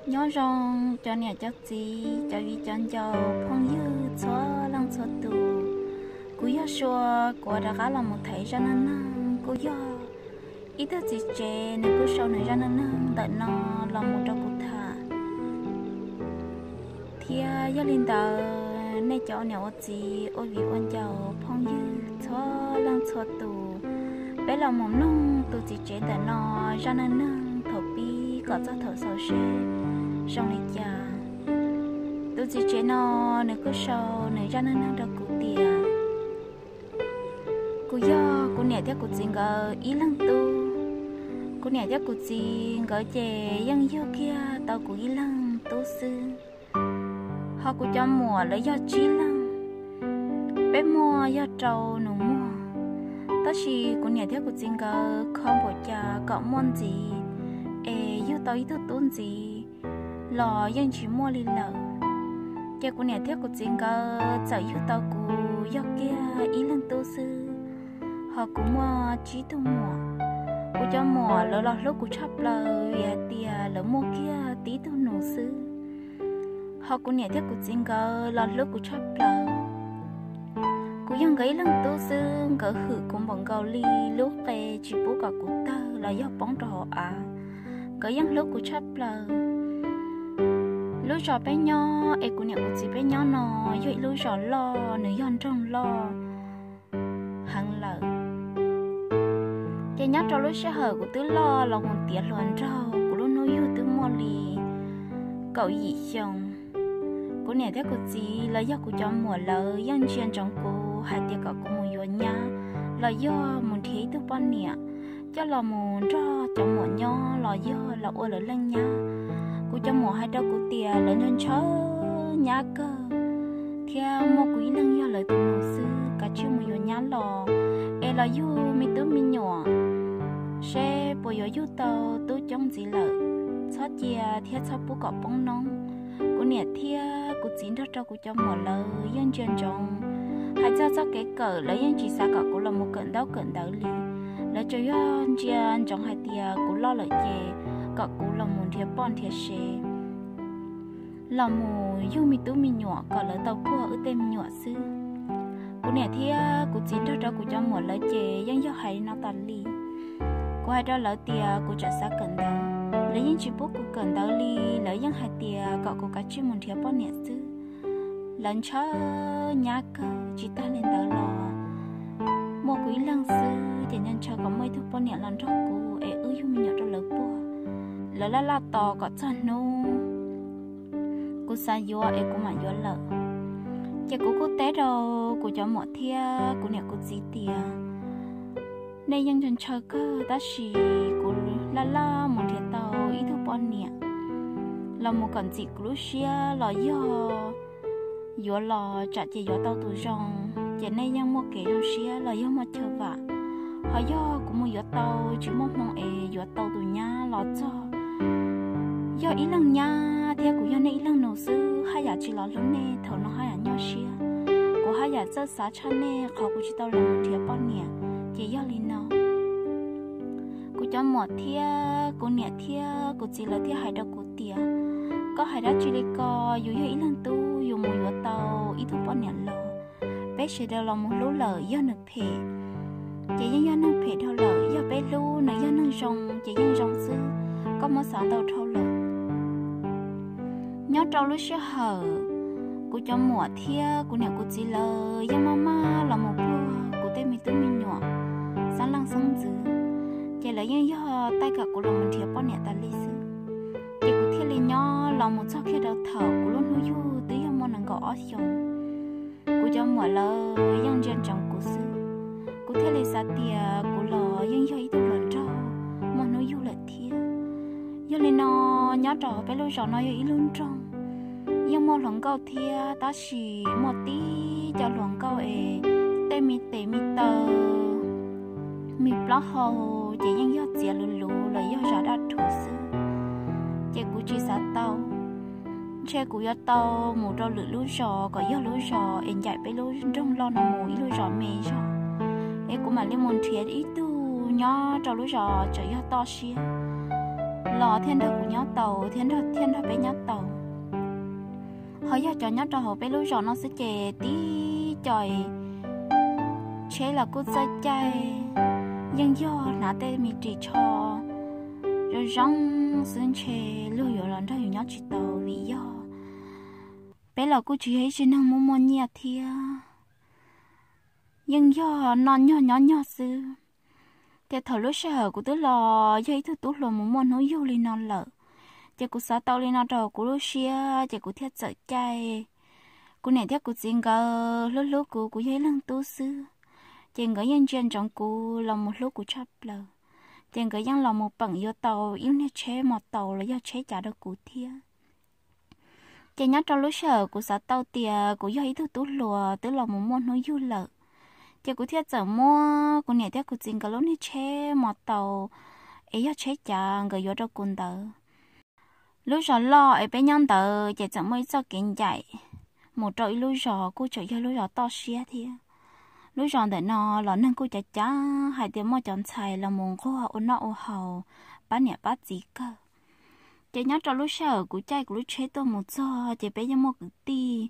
Nyob zoo cov niam cov txiv, cov viv cov ncaus, phooj ywg txhua leej txhua tus. Kuv yog Sua, kuv rov qab los mus tham zaj neej neeg kuj yog ib tug txiv tsev nws kuj sau nws zaj neej neeg ntawm no los mus rau kuv tham. Thiab yog li ntawd nej cov niam ua txiv ua viv ua ncaus phooj ywg txhua leej txhua tus, peb los mus mloog tus txiv tsev ntawm no zaj neej neeg thaum pib kom txog thaum xaus seb zoo li cas. Tus txiv tsev no nws kuj sau nws zaj neej neeg rau kuv tias, kuv yog kuv niam thiab kuv txiv nkawd ib leeg tub. Kuv niam thiab kuv txiv nkawd ces yeej yug kiag tau kuv ib leeg tub xwb. Ho kuv cov muam lawv yog tsib leeg, peb muaj yog rau nus muag. Tab sis kuv niam thiab kuv txiv nkawd kho npaum cas kom muaj ntxiv es yug tau ib tug tub ntxiv los yeej tsis muaj li lawm. Ces kuv niam thiab kuv txiv nkawd txawm yug tau kuv yog kiag ib leeg tub xwb, ho kuv muaj tsib tug muam. Kuv cov muam lawv los hlub kuv tshaj plaws vim hais tias lawv muaj kiag tib tug nus xwb. Ho kuv niam thiab kuv txiv nkawd los hlub kuv tshaj plaws. Kuv yog nkawd ib leeg tub xwb, nkawd hwm kuv npaum nkaus li lub qe tsis pub kom kuv tawg los yog poob rau hauv av. Nkawd yeej hlub kuv tshaj plaws. Lub zos peb nyob es kuv niam kuv txiv peb nyob no yog ib lub zos loj, nws yog nroog loj heev lawm. Ces nyob rau lub sij hawm kuv twb loj los mus tiav hluas nraug, kuv lub hnub yug twb muaj li kaum yim xyoo. Kuv niam thiab kuv txiv los yog kuv cov muam lawv yeej ntsia ntsoov kuv hais tias kom kuv mus yuav nyab los yog mus nrhiav ib tug poj niam coj los mus nrog cov muam nyob los yog los ua lawv leej nyab. Kuv cov muam hais rau kuv tias lawv ntshaw ntshaw nyab kawg thiab muaj kuv ib leeg yog lawv tus nus xwb, kav tsij mus yuav nyab los es los yug me tub me nyuam seb puas yuav yug tau tub coob ntxiv lawm, txhob cia thiab txhob pub kom poob noob. Kuv niam thiab kuv txiv nrog rau kuv cov muam lawv yeej ntsia ntsoov. Hais txog txoj kev kawm lawv yeej tsis xav kom kuv los mus kawm ntaub kawm ntawv li. Lawv tsuas yog ntsia ntsoov hais tias kuv loj lawm ces kom kuv los mus nrhiav poj nrhiav sev, los mus yug me tub me nyuam kom lawv tau puag wb tej me nyuam xwb. Kuv niam thiab kuv txiv nrog rau kuv cov muam lawv ces yeej yog hais no tas li. Kuv hais rau lawv tias kuv tseem xav kawm ntawv, lawv yeej tsis pub kuv kawm ntawv li. Lawv yeej hais tias kom kuv kav tsij mus nrhiav poj niam xwb. Lawv ntshaw nyab kawg. Tsis tag li ntawd los muaj kuv ib leeg xwb ces ntshaw ntshaw kom muaj ib tug poj niam los nrog kuv es wb yug me nyuam rau lawv puag. Lawv laj laj tos kom txog hnub kuv xav yuav es kuv mam yuav lawm. Ces kuv kuj teb rau kuv cov muam thiab kuv niam kuv txiv tias nej yeej ntshaw ntshaw kawg, tab sis kuv laj laj mus nrhiav tau ib tug poj niam los mus kom ntxim kuv lub siab los yog yuav los tsam ces yuav tau tus zoo ces nej yeej muaj kev zoo siab los yog muaj chaw vam. Ho yog kuv mus yuav tau tsis muaj hmoo es yuav tau tus nyab los txog, yog ib leeg nyab thiab kuv yog nej ib leeg nus xwb, haj yam tsis los hlub nej thaum no haj yam nyuaj siab. Kuv haj yam txawj xav tshaj nej qhov kuv tsis tau los nrhiav poj niam. Ces yog li no kuv cov muam thiab kuv niam thiab kuv txiv lawv thiaj hais rau kuv tias, koj hais dab tsi li ko, yus yog ib leeg tub yus mus yuav tau ib tug poj niam los, peb sawv daws los mus hlub lawm yog nws phem ces yeej yog neeg phem dhau lawm, yog peb hlub nws yog neeg zoo ces yeej zoo xwb, koj muab xav ntau dhau lawm. Nyob rau lub sij hawm kuv cov muam thiab kuv niam kuv txiv lawv yeej maj maj los mus puag kuv tej me tub me nyuam xeeb leej xeeb ntxwv, ces lawv yeej yog taij kom kuv los mus nrhiav poj niam tas li xwb. Ces kuv thiaj li nyob los mus txog kiag rau thaum kuv lub hnub yug twb yog muaj nees nkaum ob xyoos, kuv cov muam lawv yeej ntsia ntsoov kuv xwb. Kuv thiaj li xav tias kuv los yeej yog ib tug hluas nraug muaj hnub yug lawm thiab. Yog li no, nyob rau peb lub zos no yog ib lub nroog yeej muaj hluas nkauj thiab, tab sis muaj tib co hluas nkauj es tej me tes me taw, me plaub hau ces yeej yog txiav luv luv los yog zam daj rhuv xwb. Ces kuv tsis xav tau, ntshe kuv yuav tau mus rau lwm lub zos kom yog lub zos es ncaim peb lub nroog loj no mus ib lub zos me zog, es kuv mam li mus nrhiav ib tug nyob rau lub zos tseem yog toj siab. los thiaj nrog kuv nyob tau thiab nrog, thiaj nrog peb nyob tau. Ho yog cov nyob rau hauv peb lub zos no xwb ces tib co tsheb los kuj txawj caij, yeej yog hnav tej me ris tsho zoo zoo xwb ntshe luag yuav los nrog yus nyob tsis tau vim yog peb los kuj tsis yog ib tsev neeg muaj muaj nyiaj thiab, yeej yog noj nyog nyob nyog xwb. Ces thaum lub sij hawm kuv twb los yog ib tug tub hluas mus muaj hnub yug li no lawm, ces kuv xav tau li no rau kuv lub siab ces kuv thiaj txawm caij. Kuv niam thiab kuv txiv nkawd hlub hlub kuv, kuv yog ib leeg tub xwb, ces nkawd yeej ntsia ntsoov kuv los mus hlub kuv tshaj plaws. Ces nkawd yeej los mus peem yuav tau ib lub niag tsheb mos taus los yog tsheb cav rau kuv thiab. Ces nyob rau lub sij hawm kuv xav tau tias kuv yog ib tug tub hluas twb los mus muaj hnub yug lawm, ces kuv thiaj txawm muab kuv niam thiab kuv txiv nkawd lub niag tsheb mos taus es yog tsheb cav nkawd yuav rau kuv ntawd. Lub zos loj es peb nyob ntawd ces txawm muaj ib txoj kev ncaim mus rau ib lub zos kuj tseem yog lub zos toj siab thiab. Lub zos ntawm no los neeg kuj cav cav hais tias muaj cov ntxhais los mus nquag ua noj ua haus pab niam pab txiv kawg. Ces nyob rau lub sij hawm kuv caij kuv lub tsheb tuaj mus txog ces peb yeej muaj kwv tij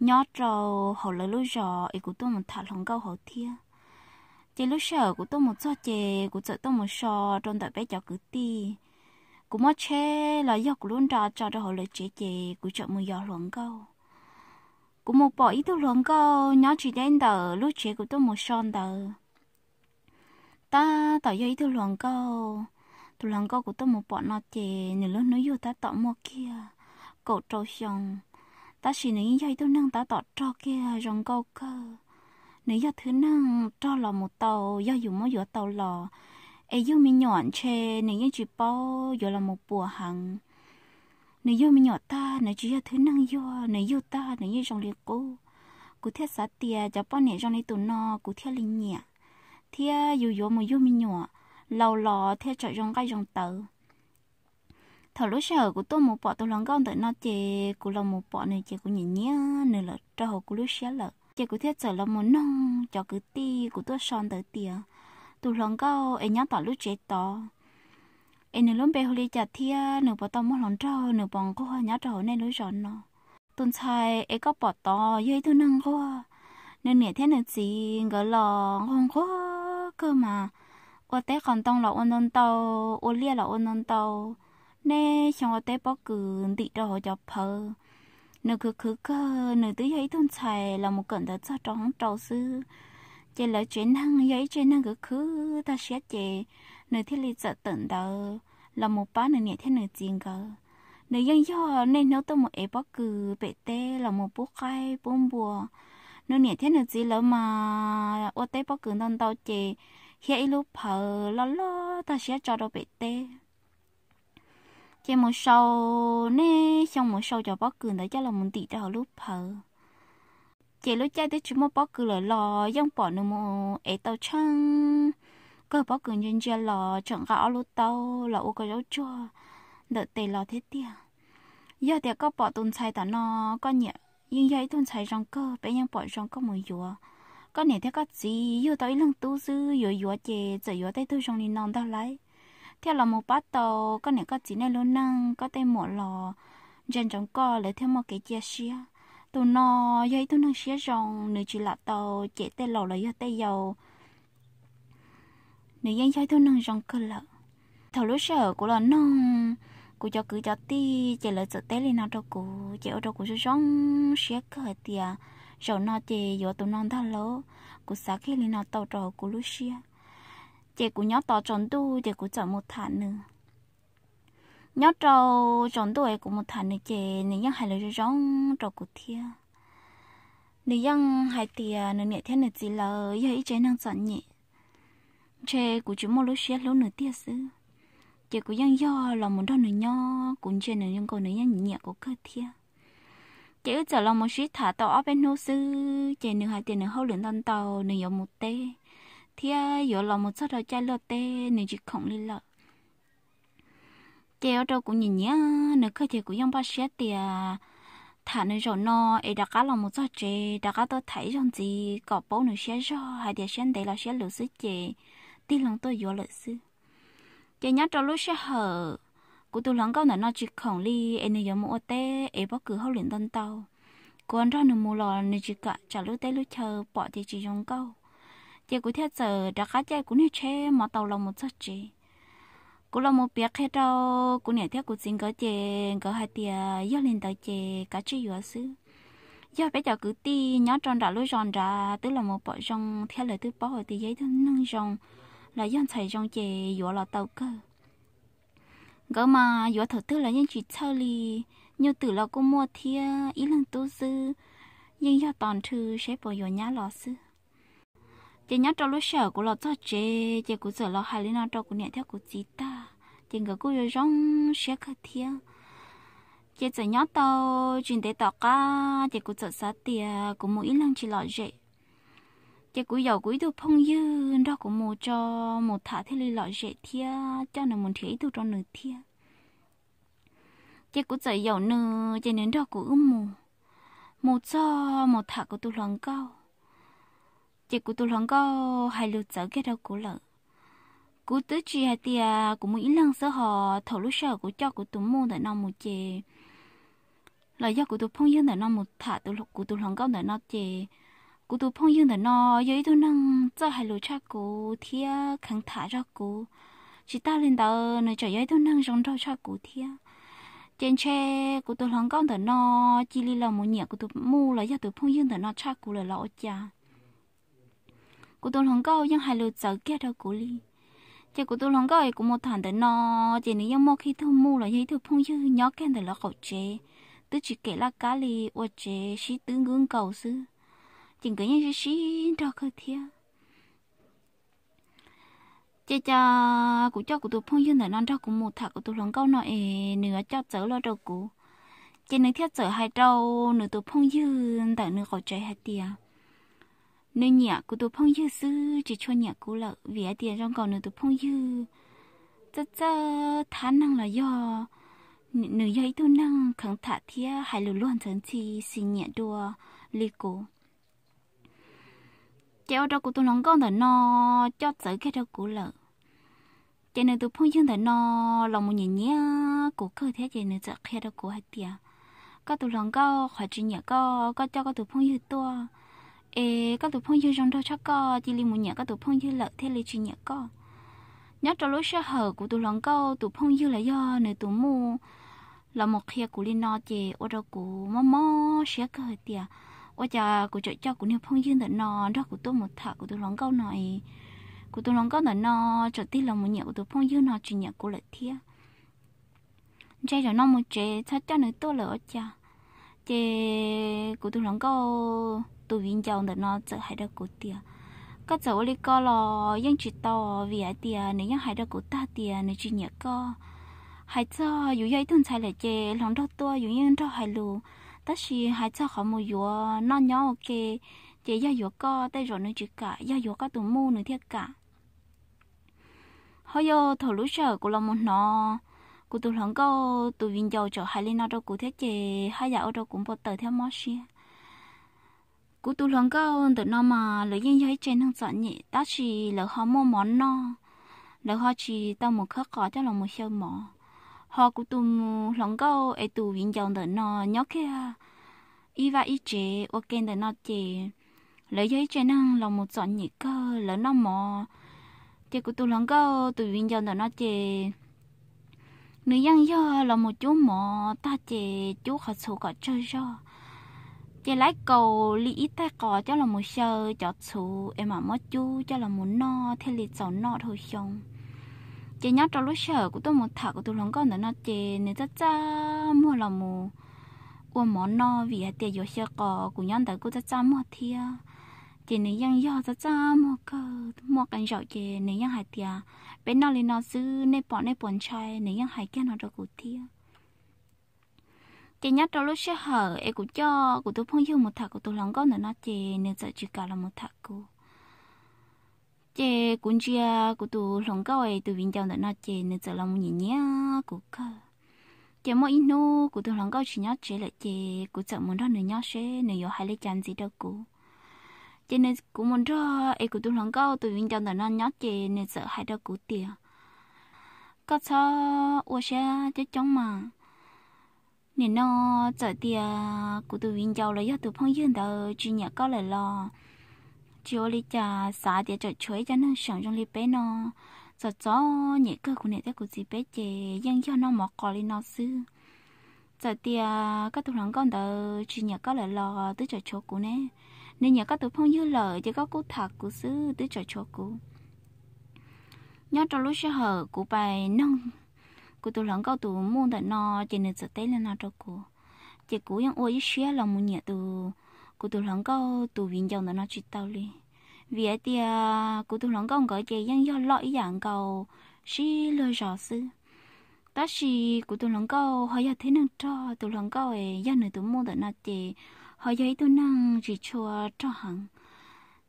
nyob rau hauv lawv lub zos es kuv tuaj mus tham hluas nkauj hauv thiab. Ces lub sij hawm kuv tuaj mus txog ces kuv txawm tuaj mus so rau ntawm peb cov kwv tij. Kuv muab tsheb los yog kuv lub nra tso rau hauv lawv tsev ces kuv txawm mus yos hluas nkauj. Kuv mus pom ib tug hluas nkauj nyob tsis deb ntawm lub tsev kuv tuaj mus so ntawd. Tab tom yog ib tug hluas nkauj, tus hluas nkauj kuv tuaj mus pom no ces nws lub hnub yug tab tom muaj kiag kaum rau xyoo, tab sis nws yeej yog ib tug neeg tab tom rog kiag zoo nkauj kawg. Nws yog thwv neeg rog los mus tau, yog yus muab yuav tau los es yug me nyuam ntshe nws yeej tsis paub yuav los mus puas heev. Nws yug me nyuam tag nws tsis yog thwv neeg yug, nws yug tag nws yeej zoo li qub. Kuv thiaj xav tias cov poj niam zoo li tus no kuv thiaj li nyiam, thiab yus yuav mus yug me nyuam laus los thiaj tseem zoo nqaij zoo tawv. Thaum lub sij hawm kuv tuaj mus pom tus hluas nkauj ntawm no ces kuv los mus pom nws ces kuv nyiam nyiam nws lawm rau hauv kuv lub siab lawm. Ces kuv thiaj txawm los mus noog cov kwv tij kuv tuaj so ntawd tias tus hluas nkauj es nyob tom lub tsev tod es nws lub npe hu li cas thiab nws puas tau muaj hluas nraug, nws puas nquag nyob rau hauv nej lub zos no. Tus ntxhais es koj pom tod yog ib tug neeg nquag, nws niam thiab nws txiv nkawd los nquag nquag kawg mas, ua teb qos ntoo los ua ntau ntau, ua liaj los ua ntau ntau, nej xyoo ua teb pob kws ntim rau hauv cov phawv. Nws khwv khwv kawg, nws twb yog ib tug ntxhais los mus kawm ntawv txog rau hoob rau xwb. Ces lawv tsev neeg yog ib tsev neeg khwv khwv tag siab ces nws thiaj li txawm tawm ntawv los mus pab nws niam thiab nws txiv nkawd. Nws yeej yog niaj hnub tuaj mus ev pob kws pem teb los mus pub qaib pub npua. Nws niam thiab nws txiv lawv mas ua teb pob kws ntau ntau ces hiab ib lub phawv loj loj tag siab tso rau pem teb. Ces mus sau, niaj xyoo mus sau cov pob kws ntawd coj los mus ntim rau hauv lub phawv. Ces lub caij twb tsis muaj pob kws lawm los yeej pom nws mus ev tau tsheej kawg pob kws ntsia ntsia los tseem nqa ob lub taub los ua kua zaub tsuag ntawm tes los thiab tiag. Yog tias koj pom tus ntxhais tom no, koj nyiam, yeej yog ib tug ntxhais zoo kawg, peb yeej pom zoo koj mus yuav. Koj niam thiab koj txiv yug tau ib leeg tub xwb, yuav yuav ces txawm yuav tej tug zoo li no ntag lauj, thiaj los mus pab tau koj niam koj txiv nej lub neej, koj tej muam los ntsia ntsoov koj lawv thiaj muaj kev cia siab. Tus no yog ib tug neeg siab zoo, nws tsis lam tau cem tej laus los yog tej yau, nws yeej yog ib tug neeg zoo kawg lawm. Thaum lub sij hawm kuv los noog kuv cov kwv cov tij ces lawv txawm teb li no rau kuv ces ua rau kuv zoo zoo siab kawg hais tias zaum no ces yuav tus no ntag lauj. Kuv xav kiag li no tau rau hauv kuv lub siab. Ces kuv nyob tos tsaus ntuj ces kuv txawm mus tham nws. Nyob rau tsaus ntuj es kuv mus tham nws ces nws yeej hais lus zoo zoo rau kuv thiab. Nws yeej hais tias nws niam thiab nws txiv lawv yog ib tsev neeg txom nyem, ntshe kuv tsis muaj lub siab hlub nws tiag xwb. Ces kuv yeej yog los mus nrog nws nyob, kuv ntsia nws zoo nkaus nws yeej nyiam kuv kawg thiab. Ces wb txawm los mus sib tham tau ob peb hnub xwb ces nws hais tias nws hauj lwm ntau ntau nws yuav mus teb, thiab yuav los mus txog rau caij luaj teb nws tsis khoom li lawm. Ces ua rau kuv nyiam nyiam nws kawg ces kuv yeej npaj siab tias tham nws zaum no es rov qab los mus txog tsev rov qab tuaj tham ib zaug ntxiv kom paub nws siab zog hais tias siab ntev los siab luv xwb ces tig loo tuaj yuav lawm xwb. Ces nyob rau lub sij hawm kuv tus hluas nkauj ntawm no tsis khoom li es nws yuav mus ua teb es pob kws hauj lwm ntau ntau. Kuv ua nrog nws mus los nws tsis kam tsam lub teb lub chaw pom ces tsis zoo nkauj. Ces kuv thiaj txawm rov qab caij kuv niag tsheb mov taus los mus txog tsev. Kuv los mus piav qhia rau kuv niam thiab kuv txiv nkawd ces nkawd hais tias yog li ntawd ces kav tsij yuav xwb. Yog peb cov kwv tij nyob rau nram lub zos nrad twb los mus pom zoo thiab lawv twb paub hais tias yog ib tug neeg zoo los yog ntxhais zoo ces yuav los tau kawg. Nkawd mas yuav thaum twg los yeej tsis txhawj li, nyuj twm los kuj muaj thiab ib leeg tub xwb, yeej yog tos nrhw seb puas yuav nyab los xwb. Ces nyob rau lub sij hawm kuv los txog tsev ces kuv txawm los hais li no rau kuv niam thiab kuv txiv tag, ces nkawd kuj yuav zoo siab kawg thiab. Ces txawm nyob tau tsis ntev tom qab ces kuv txawm xav tias kuv mus ib leeg tsis lom zem. Ces kuv yaum kuv ib tug phooj ywg nrog kuv mus tso, mus tham thiaj li lom zem thiab coj nws mus nrhiav ib tug rau nws thiab. Ces kuv txawm yaum nws ces nws nrog kuv wb mus, mus txog mus tham kuv tus hluas nkauj. Ces kuv tus hluas nkauj hais lus txawv kiag rau kuv lawm. Kuv twb tsis hais tias kuv mus ib leeg xwb hos thaum lub sij hawm kuv coj kuv tus muj ntawm no mus ces los yog kuv tus phooj ywg ntawm no mus tham kuv tus hluas nkauj ntawm no ces kuv tus phooj ywg ntawm no yog ib tug neeg txawj hais lus tshaj kuv thiab kheev tham zog kuv. Tsis tag li ntawd nws tseem yog ib tug neeg zoo nraug tshaj kuv thiab. Ces ntshe kuv tus hluas nkauj ntawm no cia li los mus nyiam kuv tus muj los yog tus phooj ywg ntawm no tshaj kuv lawm los ua cas. Kuv tus hluas nkauj yeej hais lus txawv kiag rau kuv li. Ces kuv tus hluas nkauj es kuv mus tham ntawm no ces nws yeej muaj ib tug muj los yog ib tug phooj ywg nyob kiag ntawm lawv qaum tsev, twb tsis kem laj kab li, ua tsev sib twb nkaus xwb. Ces nkawd yeej sib sib nrog kawg thiab. Ces cas kuv coj kuv tus phooj ywg ntawm no nrog kuv mus tham kuv tus hluas nkauj no es nws yuav coj txawv luaj rau kuv. Ces nws thiaj txawm hais rau nws tus phooj ywg ntawm nws qaum tsev hais tias nws nyiam kuv tus phooj ywg xwb tsis tshua nyiam kuv lawm vim hais tias zoo nkaus nws tus phooj ywg txawj txawj thab neeg los yog nws yog ib tug neeg kheev tham thiab hais lus luag ntxhi ntxhi xis nyiam dua li kuv. Ces ua rau kuv tus hluas nkauj ntawm no coj txawv kiag rau kuv lawm. Ces nws tus phooj ywg ntawm no los mus nyiam nyiam kuv kawg thiab ces nws txawm qhia rau kuv hais tias koj tus hluas nkauj qhov tsis nyiam koj, koj coj koj tus phooj ywg tuaj es koj tus phooj ywg zoo nraug tshaj koj cia li mus nyiam koj tus phooj ywg lawm thiaj li tsis nyiam koj. Nyob rau lub sij hawm kuv tus hluas nkauj tus phooj ywg los yog nws tus muj los mus qhia kuv li no ces ua rau kuv mob mob siab kawg hais tias ua cas kuv tseem coj kuv niag phooj ywg ntawm no nrog kuv tuaj mus tham kuv tus hluas nkauj no es kuv tus hluas nkauj ntawm no tseem tig los mus nyiam kuv tus phooj ywg no tsis nyiam kuv lawm thiab. Ntshe zaum no mus tsev txhob coj nws tuaj lawm ua cas. Ces kuv tus hluas nkauj tus viv ncaus ntawm no txawm hais rau kuv tias koj txawm ua li ko los yeej tsis tau vim hais tias nws yeej hais rau kuv tag tias nws tsis nyiam koj. Hais txog yus yog ib tug ntxhais lawm ces hluas nraug tuaj yus yeej nrog hais lus, tab sis hais txog qhov mus yuav noj nyob ua ke ces yog yuav koj tej zaum nws tsis kam, yog yuav koj tus muj nws thiaj kam. Ho yog thaum lub sij hawm kuv los mus hnov kuv tus hluas nkauj tus viv ncaus tseem hais li no rau kuv thiab ces haj yam ua rau kuv npau taws thiab mob siab. Kuv tus hluas nkauj ntawm no mas lawv yeej yog ib tsev neeg txom nyem tab sis lawv ho muaj mov noj, lawv ho tsis tau mus khawb qos coj los mus xyaw mov. Ho kuv tus hluas nkauj es tus viv ncaus ntawm no nyob kiag ib vaj ib tsev ua ke ntawm no ces lawv yog ib tsev neeg los mus txom nyem kawg lawv noj mov. Ces kuv tus hluas nkauj tus viv ncaus ntawm no ces nws yeej yog los mus cub mov tag ces cub qhov txhuv kom tsawg zog, ces laib kaus li ib tais qos coj los mus xyaw cov txhuv es mam muab cub coj los mus noj thiaj li txaus noj dhau xyoo. Ces nyob rau lub sij hawm kuv tuaj mus tham kuv tus hluas nkauj ntawm no ces nws txaj txaj muag los mus ua mov noj vim hais tias yuav xyaw qos kuv nyob ntawd kuj txaj txaj muag thiab. Ces nws yeej yog txaj txaj muag kawg, muaj qee zaum ces nws yeej hais tias peb noj li no xwb nej pom nej puas ntshai, nws yeej hais kiag no rau kuv thiab. Ces nyob rau lub sij hawm es kuv coj kuv tus phooj ywg mus tham kuv tus hluas nkauj ntawm no ces nws txawm tsis kam los mus tham kuv. Ces kuv ntsia kuv tus hluas nkauj es tus viv ncaus ntawm no ces nws txawm los mus nyiam nyiam kuv kawg. Ces muaj ib hnub kuv tus hluas nkauj tsis nyob tsev lawm ces kuv txawm mus nrog nws nyob seb nws yuav hais li cas ntxiv rau kuv. Ces nws, kuv mus nrog es kuv tus hluas nkauj tus viv ncaus ntawm no nyob ces nws txawm hais rau kuv tias Koj txhob ua siab coob coob mas. Nim no txawm tias kuv tus viv ncaus los yog tus phooj ywg ntawd tsis nyiam koj lawm los tsis ua li cas. Xav tias tseem tshuav ib co neeg seem zoo li peb no, txom txom nyem kawg, kuv niam thiab kuv txiv peb ces yeej yog noj mov qos li no xwb. Txawm tias koj tus hluas nkauj ntawd tsis nyiam koj lawm los twb tseem tshuav kuv ne. Nws nyiam koj tus phooj ywg lawm ces koj kuj tham kuv xwb, twb tseem tshuav kuv. Nyob rau lub sij hawm kuv pais noog kuv tus hluas nkauj tus muj ntawm no ces nws txawm teb li no rau kuv. Ces kuv yeej ua ib siab los mus nyiam tus, kuv tus hluas nkauj tus viv ncaus ntawm no tsis tau li, vim hais tias kuv tus hluas nkauj nkawd ces yeej yog loj ib yam nkaus, sib luag zos xwb. Tab sis kuv tus hluas nkauj ho yog tib neeg rog, tus hluas nkauj es yog nws tus muj ntawm no ces ho yog ib tug neeg tsis tshua rog heev,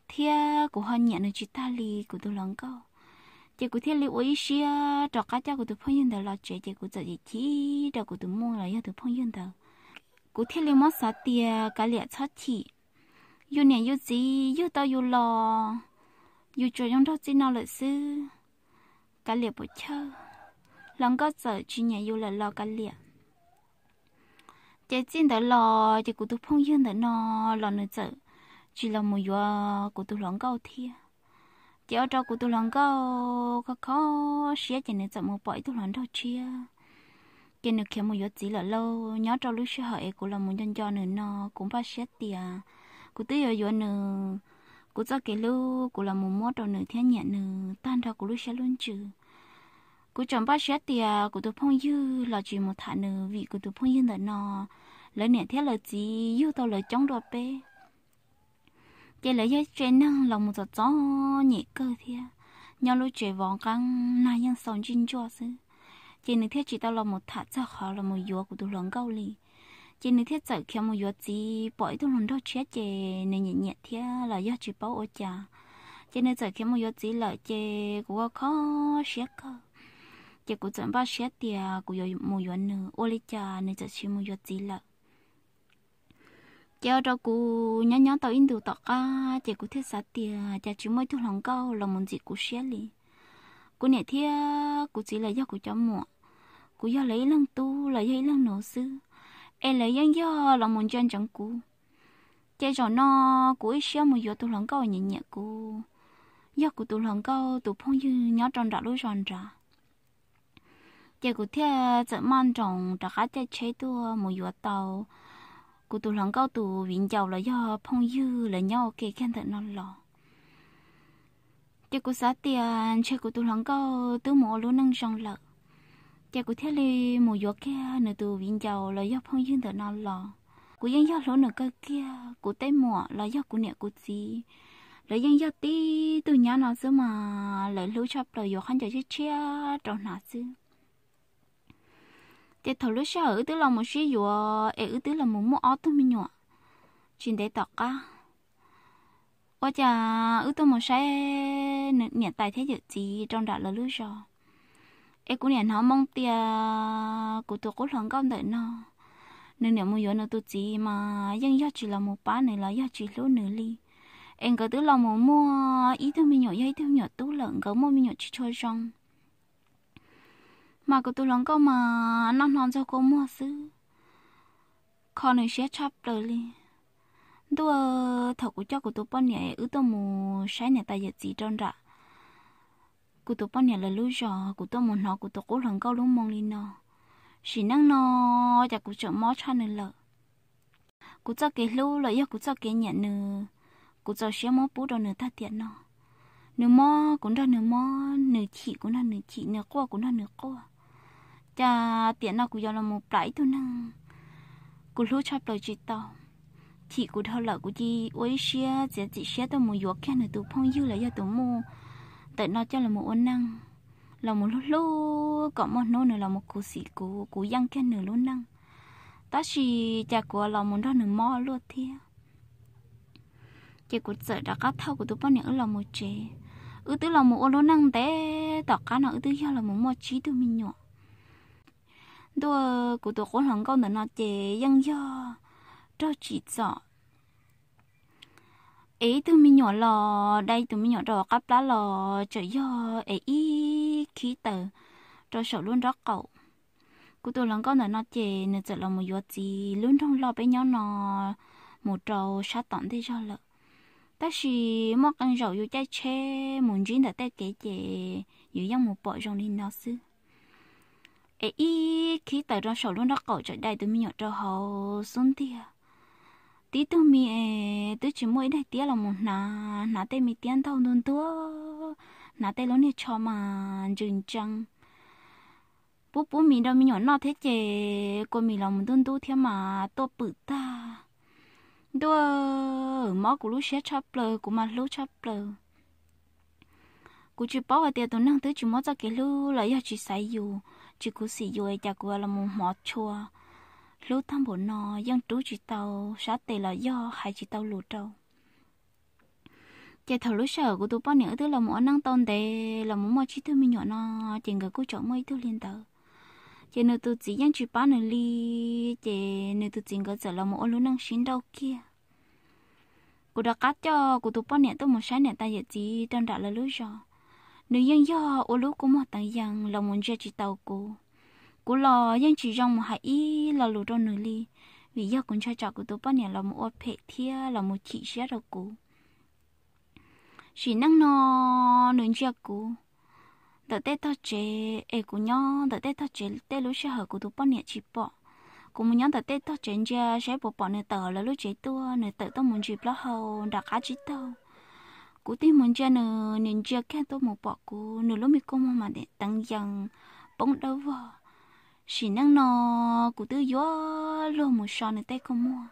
thiab kuv ho nyiam nws tsis tag li kuv tus hluas nkauj. Ces kuv thiaj li ua ib siab rov qab coj kuv tus phooj ywg ntawd los tsev, ces kuv txawm chim chim rau kuv tus muj los yog tus phooj ywg ntawd. Kuv thiaj li muab xav tias kav liam txhob chim, yus niam yus txiv yug tau yus los, yus tsuas zoo nraug txij no lawm xwb. Kav liam puas chawj, hluas nkauj txawm tsis nyiam yus lawm los kav liam. Ces txij ntawd los ces kuv tus phooj ywg ntawm no los nws txawm tsis los mus yuav kuv tus hluas nkauj thiab. Ces ua rau kuv tus hluas nkauj kho kho siab ces nws txawm mus pom ib tug hluas nraug tshiab, ces nws khiav mus yuav txiv lawm lauj. Nyob rau lub sij hawm es kuv los mus nco nco nws no, kuv npaj siab tias kuv twb yuav yuav nws, kuv txoj kev hlub kuv los mus muab rau nws thiab nyiam nws tag nrho kuv lub siab lub ntsws. Kuv tseem npaj siab tias kuv tus phooj ywg los tsis mus tham nws, vim kuv tus phooj ywg ntawm no lawv niam thiab lawv txiv yug tau lawv coob dua peb. Ces lawv yog tsev neeg los mus txom txom nyem kawg thiab, nyob lub tsev vov nqeeb nag yeej xaus ntsij ntsuaj xwb. Ces nws thiaj tsis tau los mus tham txog qhov los mus yuav kuv tus hluas nkauj li. Ces nws thiaj txawm khiav mus yuav txiv, pom ib tug hluas nraug tshiab ces nws nyiam nyiam thiab los yog tsis paub ua cas, ces nws txawm khiav mus yuav txiv lawm. Ces kuv ua kho siab kawg, ces kuv txawm npaj siab tias kuv yuav mus yuav nws, ua li cas nws txawm tsis mus yuav txiv lawm. Ces ua rau kuv nyob nyob tau ib ntus tom qab ces kuv thiaj xav tias cas tsis muaj ib tug hluas nkauj los mus ntxim kuv siab li. Kuv niam thiab kuv txiv los yog kuv cov muam, kuv yog lawv ib leeg tub los yog ib leeg nus xwb, es lawv yeej yog los mus ntsia ntsoov kuv. Ces zaum no kuv ib siab mus yuav tus hluas nkauj nyiam nyiam kuv, yog kuv tus hluas nkauj tus phooj ywg nyob rau nram lub zos nrad. Ces kuv thiaj txawm maj nroos rov qab caij tsheb tuaj mus yuav tau kuv tus hluas nkauj tus viv ncaus los yog phooj ywg lawv nyob ua ke kiag ntawm no los. Ces kuv xav tias ntshe kuv tus hluas nkauj twb mus ua lub neej zoo lawm, ces kuv thiaj li mus yuav kiag nws tus viv ncaus los yog phooj ywg ntawm no los. Kuv yeej yog hlub nws kawg kiag, kuv tej muam los yog kuv niam kuv txiv, lawv yeej yog tib tug nyab no xwb mas lawv hlub tshaj plaws, yuav khaub ncaws tshiab tshiab rau hnav xwb. Ces thaum lub sij hawm wb twb los mus sib yuav es wb twb los mus muaj ob tug me nyuam tsis ntev tom qab, ua cas wb tuaj mus saib niam tais thiab yawm txiv rau nram lawv lub zos, es kuv niam hnov moo tias kuv tus qub hluas nkauj ntawm no, nws niam mus yuav nws tus txiv mas yeej yog tsis los mus pab nws los yog tsis hlub nws li. Es nkawd twb los mus muaj ib tug me nyuam, yog ib tug me nyuam tub lawm, nkawd muaj me nyuam tsis tshua zoo. Mas kuv tus hluas nkauj mas noj hno ntxuag kua muag xwb, kho nws siab tshaj plaws li. Ntuj, thaum kuv coj kuv tus poj niam wb tuaj mus saib niam tais yawm txiv rau nram kuv tus poj niam lawv lub zos, kuv tuaj mus hnov kuv tus qub hluas nkauj lub moo li no, sim neej no cas kuv tseem mob tshaj nws lawm. Kuv txoj kev hlub los yog kuv txoj kev nyiam nws, kuv txaus siab muab pub rau nws tag tiam no. Nws mob kuv nrog nws mob, nws chim kuv nrog nws chim, nws quaj kuv nrog nws quaj. Cas tiam no kuv yuav los mus plam ib tug neeg kuv hlub tshaj plaws tsis tau. Chim kuv dhau lawm kuv cia ua ib siab txiav txim siab tuaj mus yuav kiag nws tus phooj ywg los yog tus muj ntawm no coj los ua neej, los mus hlub hlub kom muaj hnub nws los mus khuv xim kuv, kuv yeej kiag nws lub neej. Tab sis cas kuv los mus nrog nws mob luaj thiab. Ces kuv txawm rov qab thauj kuv tus poj niam wb los mus tsev. Wb twb los mus ua lub neej ntev tom qab no wb twb yog los mus muaj tsib tug me nyuam. Ntuj, kuv tus qub hluas nkauj ntawm no ces yeej yog raug tsim txom, es ib tug me nyuam los dai tus me nyuam rau qab plab los tseem yog es ib khib taws rau saum lub nraub qaum. Kuv tus hluas nkauj ntawm no ces nws txawm los mus yuav txiv lub nroog loj peb nyob no mus rau sab tom ntej zog lawm. Tab sis muaj qee zaum yus caij tsheb mus ntsib ntawm tej kev ces yus yeej mus pom zoo li no xwb. Es ib khib tawm rau saum lub nraub qaum txawm dai tus me nyuam rau hauv xub ntiag. Tib tug me es twb tsis muaj ib daim tiab los mus hnav, hnav tej me tiab ntaug ntuag ntuag, hnav tej lub niag tsho mas ntsws ntsees. Pub pub mis rau me nyuam noj thiab ces kua mis los mus ntub ntub thiab mas tuaj pwm tag. Ntuj, mob kuv lub siab tshaj plaws, kuv mas hlub tshaj plaws. Kuv tsis paub hais tias tus neeg twb tsis muab txoj kev hlub los yog tsis xaiv yus, tsis khuv xim yus es cas kuv los mus hmov tshua hlub tag npaum no, yeej rub tsis tau sab tes los yog hais tsis tau lus rau. Ces thaum lub sij hawm kuv tus poj niam wb twb los mus ua neej tau ntev los mus muaj tsib tug me nyuam no, ces nkawd kuj tseem muaj ib tug li ntawd. Ces nws tus txiv yeej tsis pab nws li, ces nws tus txiv nkawd txawm los mus ua lub neej sib nrauj kiag. Kuv rov qab coj kuv tus poj niam tuaj mus saib niam tais yawm txiv rau nram lawv lub zos. Nws yeej yog ua lub kua muag teev yees los mus ntsia tsis taus kuv. Kuv los yeej tsis zoo mus hais ib lo lus rau nws li, vim yog kuv ntshai tsam kuv tus poj niam los mus ua phem thiab los mus chim siab rau kuv. Sim neej no nws ntsia kuv ntawm tej tog tsev es kuv nyob ntawm tej tog tsev, tej lub sij hawm kuv tus poj niam tsis pom, kuv mus nyob ntawm tej tog tsev ntsia saib puas pom nws tawm hauv lawv lub tsev tuaj, nws tawm tuaj mus ntsis plaub hau nram qab tsib taug. Kuv tig mus ntsia nws, nws ntsia kiag tuaj mus pom kuv, nws lub me kua muag mas teev yees poob dawb vog. Sim neej no kuv twb yuav luag mus so nws tej kua muag,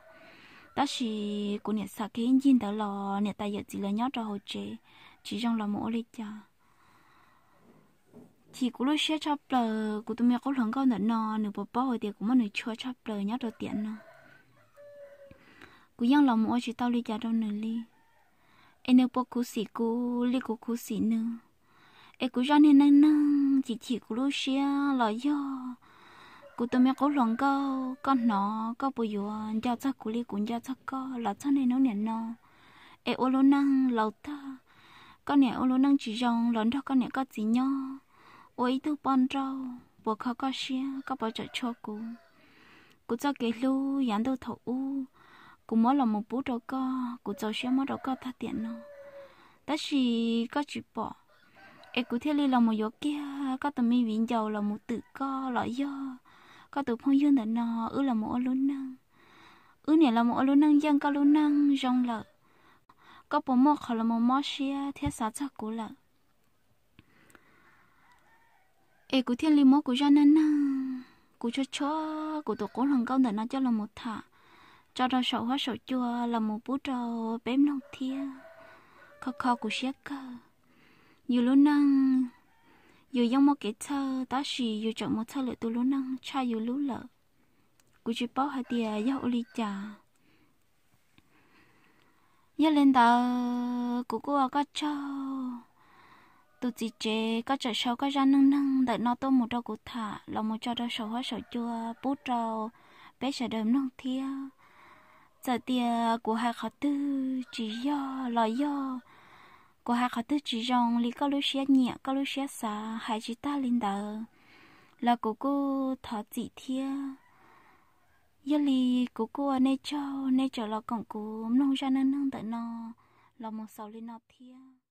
tab sis kuv niam xav kiag ib ncig ntawd los niam tais yawm txiv lawv nyob rau hauv tsev, tsis zoo los mus ua li cas. Chim kuv lub siab tshaj plaws, kuv tus me qub hluas nkauj ntawm no nws puas paub hais tias kuv muab nws tshua tshaj plaws nyob rau tiam no. Kuv yeej los mus ua tsis tau li cas rau nws li. Es nws puas khuv xim kuv li kuv khuv xim nws? Es kuv zaj niag neej neeg chim chim kuv lub siab los yog kuv tus me qub hluas nkauj, koj hnov koj puas yuav nco txog kuv li kuv nco txog koj los txog niaj hnub niam no? Es ua lub neej laus tag, koj niam ua lub neej tsis zoo los nrog koj niam koj txiv nyob, ua ib tug poj nrauj puas kho koj siab, koj puas tseem tshua kuv? Kuv txoj kev hlub yav ntuj thaum ub, kuv muab los mus pub rau koj, kuv txaus siab muab rau koj tag tiam no. Tab sis koj tsis pom, es kuv thiaj li los mus yuav kiag koj tus me viv ncaus los mus twm koj los yog koj tus phooj ywg ntawm no, wb los mus ua lub neej. Wb niam los mus ua lub neej yeej koj lub neej zoo lawm, koj puas muaj qhov los mus mob siab thiab xav txog kuv lawm? Es kuv thiaj li muab kuv zaj neej neeg, kuv tshuab tshuab kuv tus qub hluas nkauj ntawm no coj los mus tham, tso rau saum huab saum cua los mus pub rau peb mloog thiab, kho kho kuv siab kawg. Yus lub neej, yus yeej muaj kev txhawj tab sis yus tseem mus txhawj lwm tus lub neej tshaj yus lub lawm. Kuv tsis paub hais tias yog ua li cas. Yog li ntawd kuv kuj ua koj tsaug, tus txiv tsev, koj tseem sau koj zaj neej neeg ntawm no tuaj mus rau kuv tham los mus tso rau saum huab saum cua pub rau peb sawv daws mloog thiab. Txawm tias kuv hais qhov twg tsis yog los yog kuv hais qhov twg tsis zoo li koj lub siab nyiam koj lub siab xav hais tsis tag li ntawd los kuv kuj thov txim thiab. Yog li kuv kuj ua nej tsaug nej tseem los koom kuv mloog zaj neej neeg ntawm no los mus xaus li no thiab.